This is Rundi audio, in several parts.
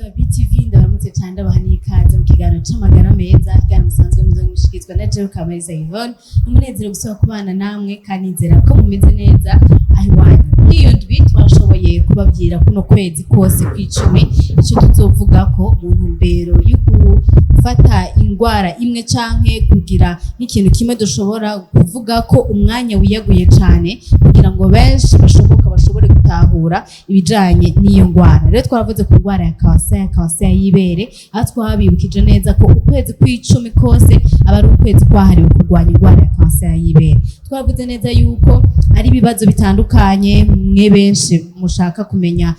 Ba BTV, ndabaramutse cyane, ndabaha n'ikaze mu kiganiro c'amagara meza, ikiganiro musanzwe muza mushikirizwa na Jewe Kamariza Yvonne. Umunezero gusaba kubana namwe kandi nizera ko mumeze neza aho iwanyu. Muri iyo ndwi twashoboye kubabwira kuno kwezi kose kw'icumi ico tuzovuga ko mu ntumbero yo gufata ingwara imwe canke kugira n'ikintu kimwe dushobora kuvuga ko umwanya wiyaguye cane kugira ngo benshi bashoboka bashobore gutahura ibijanye n'iyo ngwara. Rero twaravuze ku ngwara ya kanseri, kanseri y'ibere, aho twabibukije neza ko ukwezi kw'icumi kose aba ari ukwezi kwahariwe kurwanya ingwara ya kanseri y'ibere. Twavuze neza yuko ari ibibazo bitandukanye, mwe benshi mushaka kumenya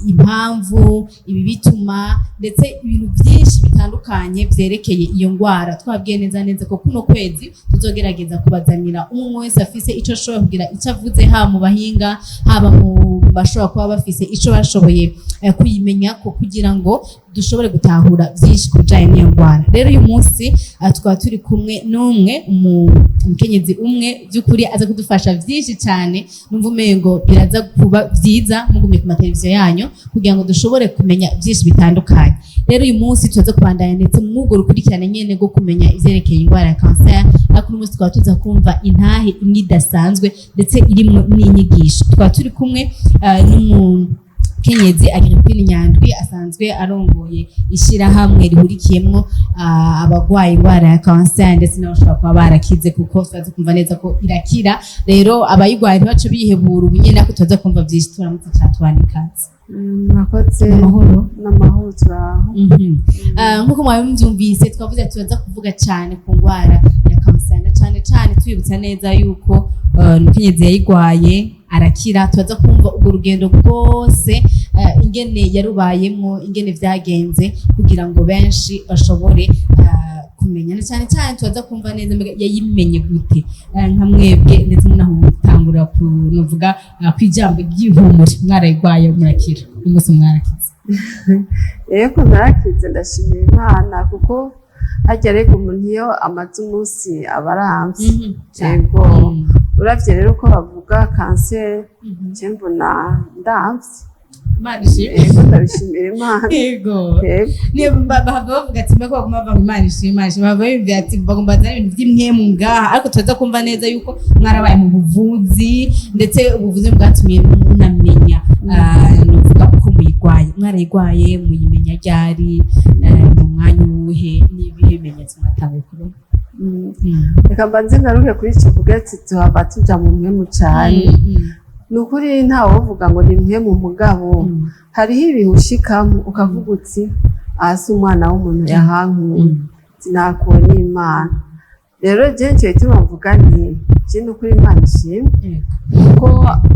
impamvu ibi bituma, ndetse ibintu byinshi bitandukanye vyerekeye iyo ngwara. Twabwiye neza neza ko kuno kwezi tuzogerageza kubazanira umwe wese afise ico ashobora kugira ico avuze, haba mu bahinga, haba mu bashobora kuba bafise ico bashoboye kuyimenya ko, kugira ngo dushobore gutahura byinshi ku bijanye n'iyo ngwara. Rero uyu munsi tukaba turi kumwe n'umwe umukenyezi umwe by'ukuri aza kudufasha byinshi cyane. Numva umengo biraza kuba byiza mugumye ku mateleviziyo yanyu kugira ngo dushobore kumenya byinshi bitandukanye. Rero uyu munsi tuza kubandanya ndetse mw'urwo rukurikirane nyene rwo kumenya ivyerekeye ingwara ya kanseri, ariko uno munsi tukaba tuza kumva intahe imwe idasanzwe ndetse irimwo n'inyigisho. Tukaba turi kumwe n'umukenyezi Agrippine Nyandwi, asanzwe arongoye ishirahamwe rihurikiyemwo abagwaye ingwara ya kanseri ndetse n'abashobora kuba barakize, kuko turaza kumva neza ko irakira. Rero abayigwaye ntibace bihebura ubu nyene, ariko turaza kumva vyinshi. Turamutse cane, tubana ikaze. Murakoze. Amahoro? N'amahoro, turaho. Nk'uko mwabivyumvise, twavuze turaza kuvuga cyane ku ngwara ya kanseri, na cane cane twibutsa neza yuko umukenyezi yayigwaye arakira. Turaza kumva urwo rugendo rwose, ingene yarubayemwo, ingene vyagenze, kugira ngo benshi bashobore kumenya. Na cyane cyane turaza kumva neza mbega yayimenye gute, nka mwebwe, ndetse munahutangura kunovuga kwijambo ry'ihumure, mwarayigwaye murakira, uyu munsi mwarakize. Yego, narakize, ndashimira Imana, kuko harya rero umuntu iyo amaze umunsi aba aramvye. Yego. Uravye rero uko bavuga kanseri, je mbona ndamvye. Imana ishimwe. Yego, ndabishimira Imana. Yego. Yego. Niyo bahava bavuga ati mbega baguma bavuga ngo Imana ishimwe, Imana ishimwe, bahava biyumvira ati bagomba bazane ibintu vy'impwemu ngaha, ariko turaza kumva neza yuko mwarabaye mu buvuzi, ndetse ubuvuzi bwatumye munamenya novuga uko muyigwaye. Mwarayigwaye muyimenya ryari, mu mwanya uwuhe, n'ibihe bimenyetso mwatanguye kubona? Reka mbanze ngaruke kuri ico kugira ati tuhava tuja mu mpwemu cane. Ni ukuri ntawovuga ngo ni mpwemu, mugabo hariho ibihe ushikamo ukavuga uti aha si umwana w'umuntu yahankuye, sinakuwe n'Imana. Rero je nico gituma mvuga nti je ni ukuri Imana ishimwe, kuko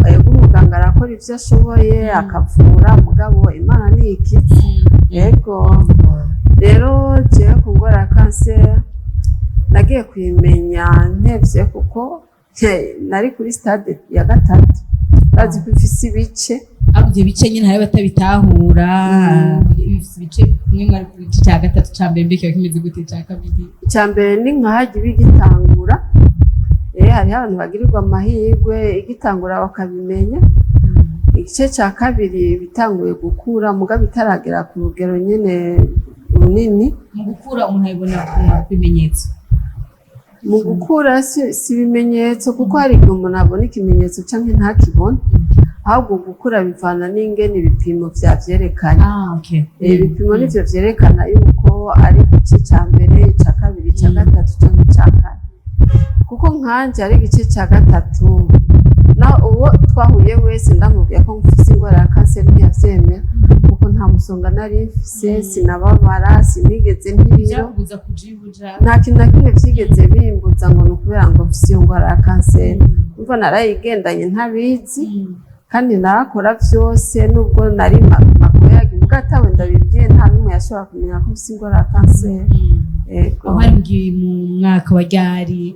yego umuganga arakora ivyo ashoboye akavura, mugabo Imana ni ikiza. Yego, rero jewe ku ngwara ya kanseri nagiye kuyimenya ntevye, kuko nari kuri stade ya gatatu. Urazi ko ifise ibice. Ariko ivyo bice nyene hari abatabitahura. Bifise ibice bimwe, mwari ku gice ca gatatu, ca mbere mbe kiba kimeze gute, ca kabiri? Icya mbere ni nka iba igitangura. Hariho abantu bagirirwa amahirwe igitangura bakabimenya. Igice cya kabiri bitanguye gukura, mugabo itaragera ku rugero nyene runini. Mu gukura umuntu abibona ku bimenyetso? Mu gukura si ibimenyetso, kuko hari igihe umuntu abona ikimenyetso canke ntakibone. Ahubwo gukura bivana n'ingene ibipimo vyavyerekanye. Ah, okay. Ibipimo nivyo vyerekana yuko ari igice ca mbere, ica kabiri, ica gatatu canke ica kane. Kuko nkanje ari igice ca gatatu, na uwo twahuye wese ndamubwiye ko mfise ingwara ya kanseri ntiyavyemera, kuko nta musonga nari mfise, sinababara, sinigeze ntibiro. Ivyakubuza kuja iyo uja? Nta kintu na kimwe vyigeze bimbuza ngo ni ukubera ngo mfise iyo ngwara ya kanseri. Umva, narayigendanye ntabizi, kandi narakora vyose nubwo nari makoyagi, muga atawe ndabibwiye, nta n'umwe yashobora kumenya ko mfise ingwara ya kanseri. Yego. Aho hari mu mwaka wa ryari,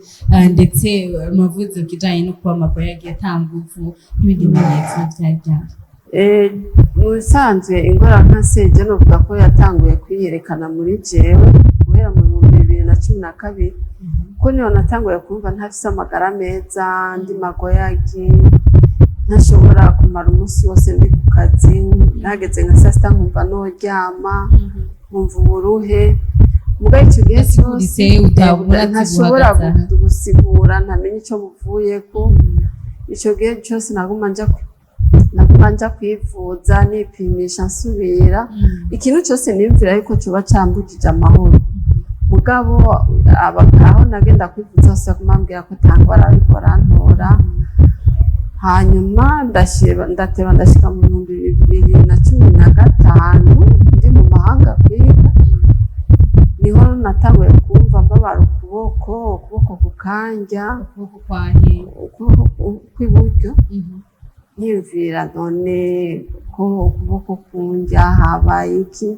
ndetse mavuze ku kijanye no kuba amakoyagi ata nguvu n'ibindi bimenyetso vyari ryari? Mu bisanzwe ingwara ya kanseri je novuga ko yatanguye kwiyerekana muri jewe guhera mu 2012, kuko niho natanguye kumva ntafise amagara meza, ndi magoyagi, ntashobora kumara umunsi wose ndi ku kazi, nageze nka 6:00 nkumva noryama, nkumva uburuhe. Mugabo ico gihe cose Udasiguritse, utabura ati ntashobora buhagaze aha. gusigura, ntamenya ico buvuyeko. Ico gihe cose naguma nja kwivuza, nipimisha, nsubira. Ikintu cose niyumvira yuko coba cambujije amahoro. Mugabo aho nagenda kwivuza hose baguma bambwira ko ata ngwara bariko barantora. Hanyuma ndateba, ndashika mu 2015, ndi mu mahanga kwiga, niho natanguye kumva mbabara ukuboko, ukuboko kukandya. Ukuboko kwahe? Ukuboko kw'iburyo. Nkiyumvira none ko ukuboko kundya habaye iki?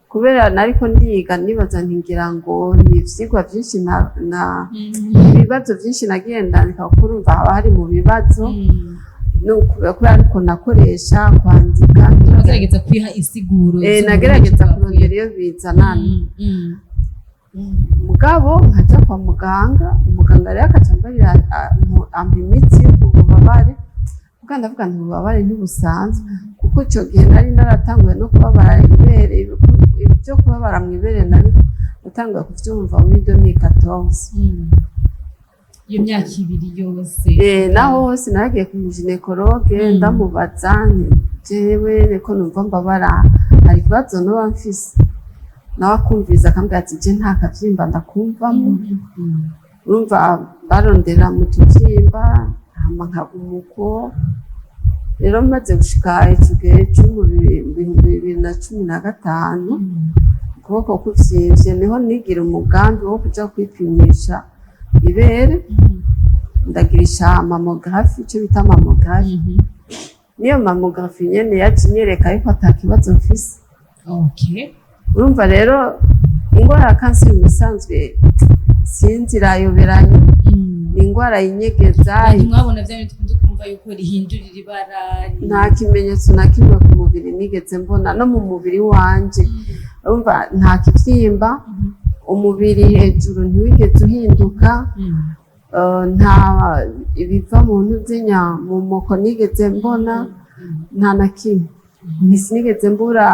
Kubera nariko ndiga, nibaza nti ngira ngo ni ivyigwa vyinshi na ibibazo vyinshi nagiye ndandika, kuko urumva haba hari mu bibazo, kubera ariko nakoresha kwandika. Ugerageza kwiha insiguro. Nagerageza kurondera iyo bizanana. Mugabo nkaja kwa muganga, umuganga rero akaca ambarira, ampa imiti y'ububabare. Muga ndavuga nti ububabare ntibusanzwe, kuko ico gihe nari naratanguye no kubabara ibere. Ibyo kubabara mw'ibere nari natanguye kuvyumva muri 2014. Iyo myaka 2 yose? Naho hose naragiye ku mugynécologue, ndamubaza nti jewe niko numva mbabara, hari ikibazo noba mfise? Nawe akumviriza, akambwira ati je nta kavyimba ndakumvamo. Urumva barondera mu tuvyimba, hama nkaguma uko. Rero maze gushika ico gihe co mu 2015, ukuboko kuvyimvye, niho nigira umugambi wo kuja kwipimisha ibere. Ndagirisha mammographie, ico bita mammographie. Niyo mammographie nyene yaje inyereka yuko ata kibazo mfise. Urumva rero ingwara ya kanseri mu bisanzwe sinzi, irayoberanye, ni ingwara yinyegeza. Ntimwabona vya bintu dukunda kumva yuko rihindurira ibara? Nta kimenyetso na kimwe ku mubiri nigeze mbona, no mu mubiri wanje. Urumva nta kivyimba, umubiri hejuru ntiwigeze uhinduka, nta ibiva mu ntuzinya mu moko nigeze mbona, nta na kimwe. Sinigeze mbura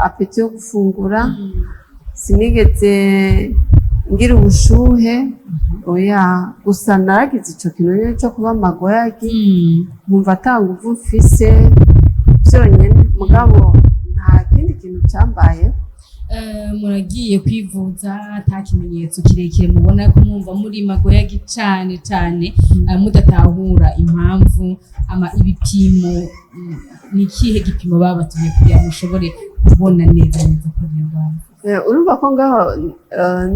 appétit yo gufungura, sinigeze ngira ubushuhe, oya. Gusa naragize ico kintu nyene co kuba magoyagi, nkumva ata nguvu mfise vyonyene, mugabo nta kindi kintu cambaye. Muragiye kwivuza ata kimenyetso kirekire mubona, ko mwumva muri magoyagi cane cane, mudatahura impamvu. Ama ibipimo, ni ikihe gipimo babatumye kugira ngo mushobore kubona neza neza ko iyo ndwara? Urumva ko ngaho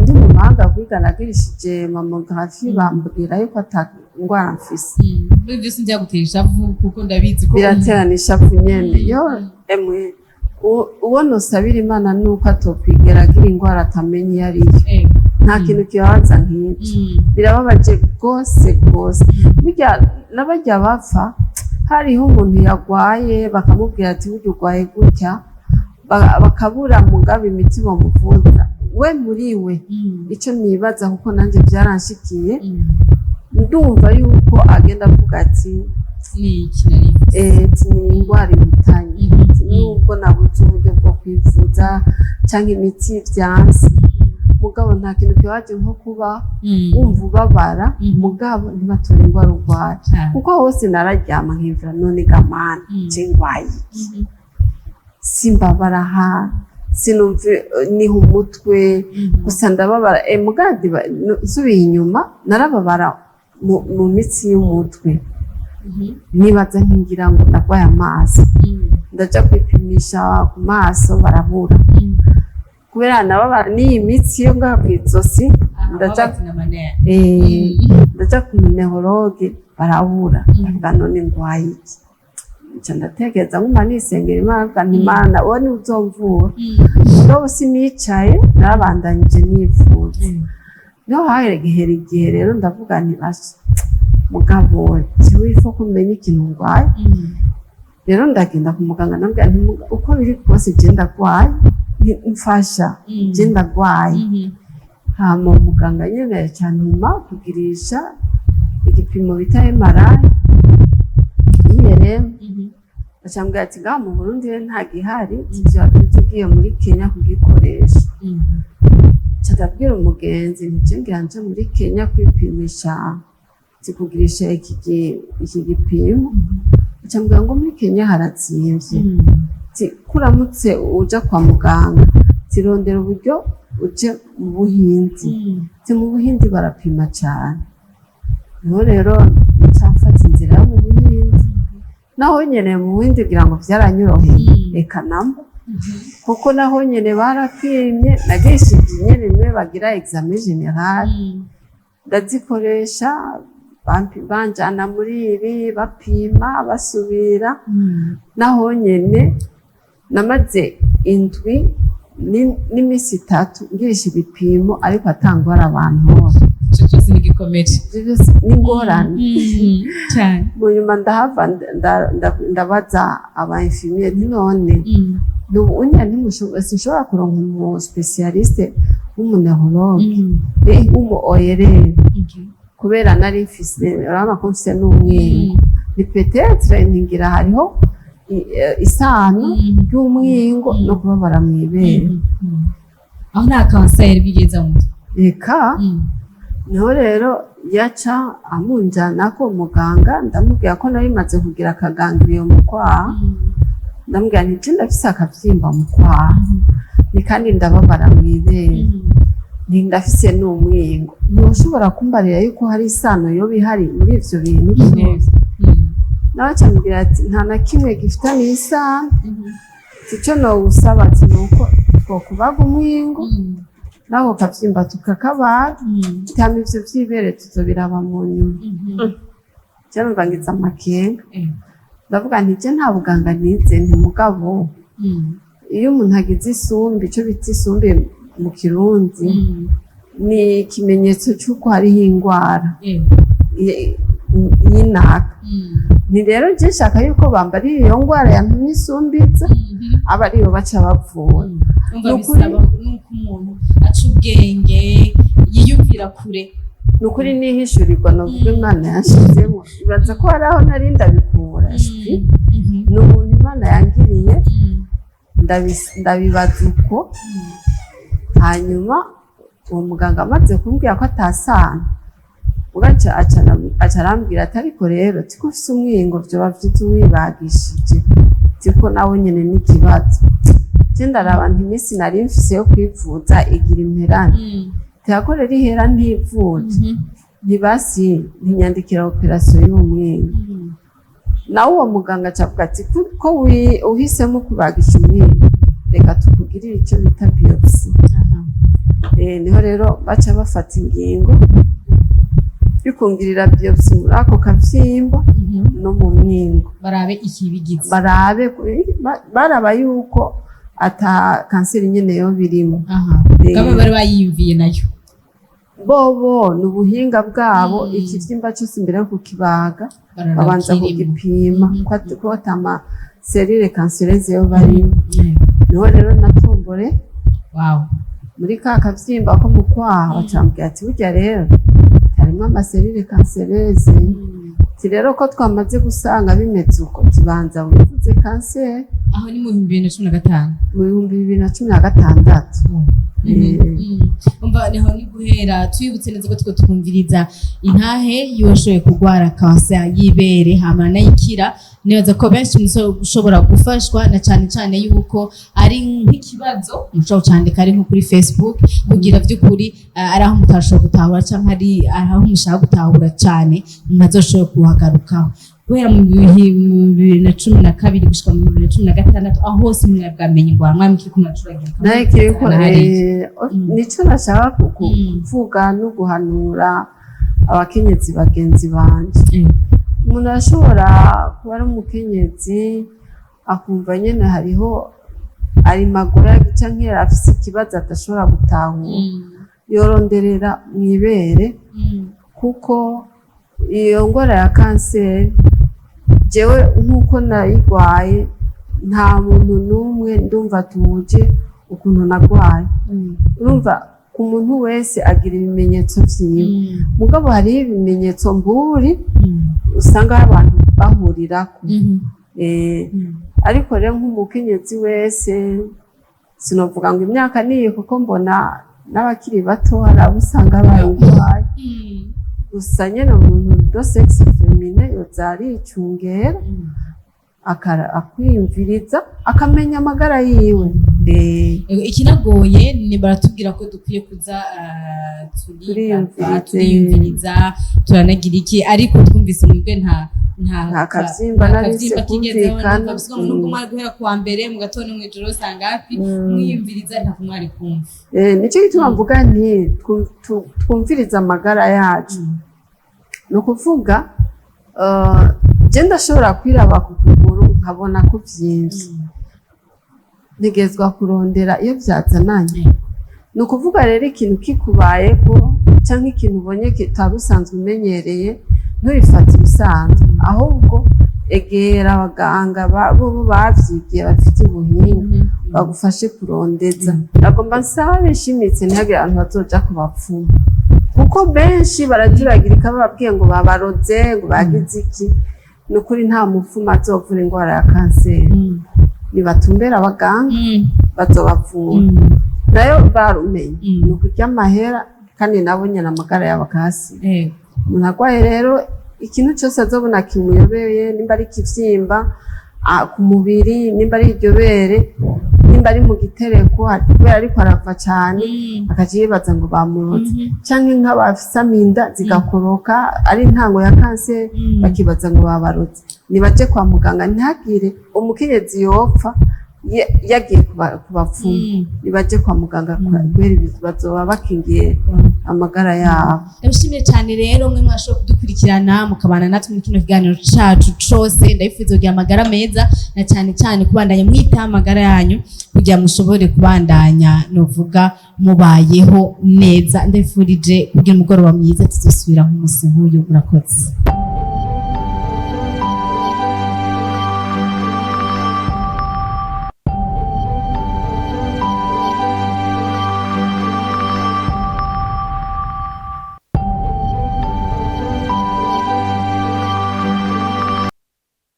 ndi mu mahanga kwiga nagirishije mammographie, bambwira yuko ata ngwara mfise. Muri byose byagutera ishavu, kuko ndabizi ko Biraterana ishavu nyene. Yo emwe, uwo nosabira Imana nuko atokwigera agira ingwara atamenye iyo ariyo. Nta kintu kibabaza nk'icyo. Birababaje rwose rwose. Burya n'abarya bapfa, hariho umuntu yagwaye bakamubwira ati burya urwaye gutya, bakabura mugabo imiti bamuvuza we muri we. Icyo nibaza, kuko nanjye byaranshikiye, ndumva yuko agenda avuga ati Ni iki nari mvuze? Ati ni indwara impitanye. Ati nubwo nabuze uburyo bwo kwivuza cyangwa imiti byanse, mugabo nta kintu kibaje nko kuba wumva ubabara, mugabo ntibatore indwara urwaye. Kuko hose nararyama nkimvira none gamana, je ngwaye iki? Simbabara aha, sinumva niha umutwe, gusa ndababara. Mugandi nsubiye inyuma, narababara mu mitsi y'umutwe. Nibaza ntingira ngo ndarwaye amaso. Ndaja kwipimisha ku maso, barabura. Kubera nababara n'iyi mitsi yo ngaha kw'izosi, ndaja Ndaja ndaja ku muneurologue, barabura. Ndavuga none ngwaye iki? Nca ndatekereza, nguma nisengera Imana, mvuga nti Imana wowe niwe uzomvura. Mugabo sinicaye, narabandanyije nivuza. Niho hahera igihe rero ndavuga nti basha, mugabo jewe ifo kumenya ikintu ngwaye. Rero ndagenda ku muganga, ndamubwira nti uko biri kose je ndagwaye, nti mfasha, je ndagwaye. Hama umuganga nyene yacantuma kugirisha igipimo bita MRI, IRM. Bacambwira ati ngaha mu Burundi rero nta gihari, ivyo vyiza ugiye muri Kenya kugikoresha. Nca ndabwira umugenzi nti je ngira nje muri Kenya kwipimisha, kugirisha iki gipimo. Acambwira ngo muri Kenya harazimvye, ati kuramutse uja kwa muganga, tirondera uburyo uje mu Buhindi, ati mu Buhindi barapima cane. Niho rero nca mfata inzira yo mu Buhindi. Naho nyene mu Buhindi kugira ngo vyaranyoroheye, reka namba, kuko naho nyene barapimye. Nagishije nyene bimwe bagira examen général, ndazikoresha, banjana muri ibi bapima basubira. Naho nyene namaze indwi n'iminsi 3 ngirisha ibipimo, ariko atangwara abantu hose. Ico cyose ni igikomere. Ivyo vyose n'ingorane. Cyane. Mu nyuma ndahava ndabaza aba infirmier nti none unya sinshobora kuronka umu spécialiste w'umu neurologue, w'umu ORL, kubera nari mfise, urabona ko mfise n'umwingo, ni peut-être ntingira hariho isano ry'umwingo no kubabara mw'ibere. Aho nta kanseri bigeza mu mutwe? Reka. Niho rero yaca amunjana ko muganga, ndamubwira ko nari maze kugira akagangiriyo mu kwaha. Ndamubwira nti je ndafise akavyimba mu kwaha, ni kandi ndababara mw'ibere, nti ndafise n'umwingo, ntushobora kumbarira yuko hari isano yoba ihari muri ivyo bintu vyose? Nawe acambwira ati nta na kimwe gifitaniye isano, ati ico nowusaba ati nuko twokubaga umwingo nako kavyimba tukakabaga, hama ivyo vy'ibere tuzobiraba mu nyuma. Je numva ngize amakenga, ndavuga nti je nta buganga nize, nti mugabo iyo umuntu agize isumbi, ico bita isumbi mu Kirundi, ni ikimenyetso c'uko hariho ingwara y'inaka. Ni rero je nshaka yuko bambariye iyo ngwara yantumye isumbiza, aba ariyo baca bavura. Umva, Nukuri. bisaba nuko umuntu aca ubwenge, yiyumvira kure. Ni ukuri nihishurirwa novuga Imana yanshizemo, ibaza ko hari aho nari ndabikura shwi. Ni ubuntu Imana yangiriye. Ndabibaza uko. Hanyuma uwo muganga amaze kumbwira ko atasana, ugaca aca arambwira ati ariko rero tiko ufise umwingo, vyoba vyiza uwibagishije, tiko nawe nyene n'ikibazo. Je ndaraba nti iminsi nari mfise yo kwivuza igira imperane, tiyakorera ihera ntivuje, ntibasi ntinyandikira opération y'umwingo. Nawe uwo muganga acavuga ati ko uhisemo kubagisha umwingo, reka tukugirire icyo bita biopsie. Niho rero baca bafata ingingo yo kungirira biopsie muri ako kavyimba no mu mwingo. Barabe ikibigize. Barabe baraba yuko ata kanseri nyene yo birimo. Bamwe bari bayiyumviye nayo. Bobo ni ubuhinga bwabo. Ikivyimba cyose imbere yo kukibaga bararaba babanza ikirimo. kugipima ko ata ma cellules cancéreuses yo barimo. Niho rero natombore muri ka kavyimba ko mu kwaha, bacambwira ati burya rero harimo ama cellules cancéreuses, ati rero ko twamaze gusanga bimeze uko, tubanza wivuze kanseri. Aho ni mu 2015? Mu 2016. Umva, niho ni guhera twibutse neza ko two twumviriza intahe y'uwashoboye kurwara kanseri y'ibere hama anayikira. Nibaza ko benshi mushobora gufashwa, na cane cane yuko ari nk'ikibazo mushobora kucandika ari nko kuri Facebook, kugira vy'ukuri ari aho mutashobora gutahura canke ari aho mushaka gutahura cane, muzoshobora kuhagarukaho. Guhera mu 2012 gushika mu 2016, aho hose mwabwamenye ingwara, mwari mukiriko muracuragirika? Naye kiriko Hariya. Nico nashaka kuvuga no guhanura abakenyezi bagenzi banje. Umuntu arashobora kuba ari umukenyezi akumva nyene hariho ari magora canke afise ikibazo adashobora gutahura, yoronderera mw'ibere, kuko iyo ngwara ya kanseri, jewe nk'uko nayigwaye, nta muntu n'umwe ndumva tuje ukuntu nagwaye. Urumva, ku muntu wese agira ibimenyetso vyiwe, mugabo hariho ibimenyetso mburi usanga abantu bahurirako. Ariko rero nk'umukenyezi wese, sinovuga ngo imyaka niyi, kuko mbona n'abakiri bato hari abo usanga bayirwaye. Gusa nyene umuntu de sexe féminin yoza aricungera, akwiyumviriza, akamenya amagara yiwe. Ego, ikinagoye ni baratubwira ko dukwiye kuza Turiyumviriza. Turiyumviriza, turanagira iki, ariko twumvise mwebwe nta Nta kavyimba nta nari kavyimba se kigeze. kumvikana. Nubwo mwari guhera kuwa mbere mu gatondo, mw'ijoro usanga hafi mwiyumviriza, ntabwo mwari kumva. Nico gituma mvuga nti twumvirize amagara yacu. Ni ukuvuga, je ndashobora kwiraba ku kuguru nkabona ko vyimvye, ntegerezwa kurondera iyo vyazananye. Ni ukuvuga rero, ikintu kikubayeko canke ikintu ubonye kitari usanzwe umenyereye, ntubifate ibisanzwe, ahubwo egera abaganga bo bavyigiye, bafite ubuhinga, bagufashe kurondeza. Nagomba nsaba bishimitse, ntihagire abantu bazoja ku bapfumu, kuko benshi barajuragirika bababwiye ngo babaroze, ngo bagize iki. Ni ukuri, nta mupfumu azovura indwara ya kanseri. Nibatumbera abaganga, bazobavura. Nayo barumenye ni ukurya amahera, kandi nabo nyene amagara yabo akahasiga. Umuntu arwaye rero, ikintu cyose azobona kimuyobeye, nimba ari ikivyimba ku mubiri, nimba ari iryo bere, nimba ari mu gitereko kubera ariko arava cane, akaca yibaza ngo bamuroze, canke nk'abafise inda zigakoroka ari intango ya kanseri, bakibaza ngo babaroze, nibaje kwa muganga. Ntihagire umukenyezi yopfa yagiye ku bapfumu. Nibaje kwa muganga, kubera bazoba bakingiye amagara yabo. Ndabishimiye cyane rero mwe mwashoboye kudukurikirana, mukabana natwe muri kino kiganiro cacu cose. Ndabifuza kugira amagara meza, na cyane cyane kubandanya mwitaho amagara yanyu kugira mushobore kubandanya novuga mubayeho neza. Ndabifurije kugira umugoroba mwiza, tuzosubira nk'umunsi nk'uyu. Murakoze.